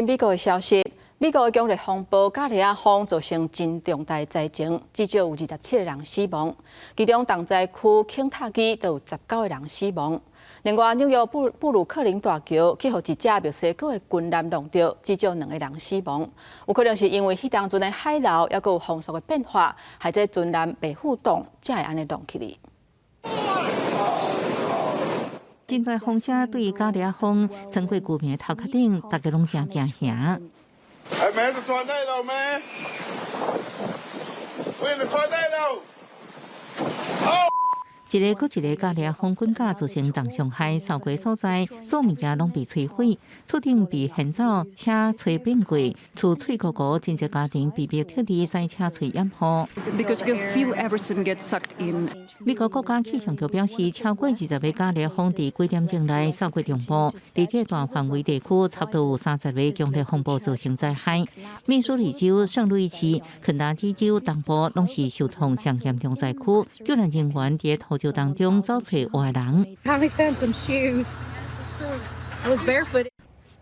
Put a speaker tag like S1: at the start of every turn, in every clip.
S1: 美國的消息，美國的強烈風暴加利亞風造成真重大災情，至少有27個人死亡，其中重災區肯塔基就有19個人死亡。另外，紐約布魯克林大橋去予一隻墨西哥的軍艦撞著，至少兩個人死亡。有可能是因為彼當陣的海流，抑閣有風速的變化，害這軍艦袂赴動，才會按呢撞起去。
S2: 真大風聲對加利亞風穿過居民的頭殼頂，大家攏誠驚嚇。
S3: Hey man, it's a tornado, man. We in the tornado. Oh!
S2: 一个閣一个加利亞風滾架造成重傷害，掃過所在，所有物件攏被摧毀，厝頂被掀走，車吹變過，厝碎糊糊，真濟家庭被迫撤離，駛車揣掩護。
S4: Because you can feel everything get sucked in.
S2: 美國國家氣象局表示，超過20个加利亞風佇幾點鐘內掃過中部，佇這大範圍地區，差不多有30个強烈風暴造成災害。密蘇里州、聖路易市、肯塔基州東部攏是受創上嚴重災區，救援人員佇土石當中找揣活人。
S5: Finally found some shoes. I was barefoot.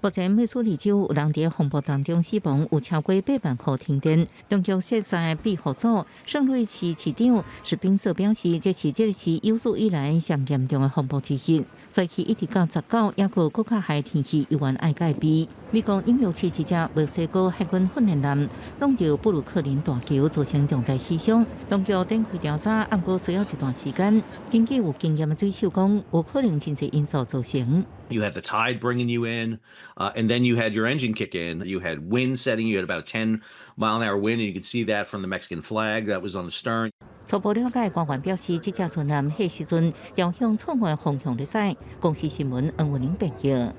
S2: 目前密蘇里州有人佇風暴當中死亡，有超過8萬戶停電。當局設在庇護所。聖路易市市長史賓瑟表示，這是這個市有史以來上嚴重的風暴之一。災區一直到19，抑閣有閣較害天氣猶原愛戒備。美國紐約市一隻墨西哥海軍訓練艦撞著布魯克林大橋，造成重大死傷。當局展開調查，毋過需要一段時間。根據有經驗的水手講，有可能真濟因素造成。
S6: You had the tide bringing you in, and then you had your engine kick in. You had wind setting. You had about a 10 mile an hour wind, and you could see that from the Mexican flag that was on the stern.
S2: 初步了解，官員表示，這隻船艦彼時陣朝向錯誤方向咧駛。公視新聞黃文玲編譯。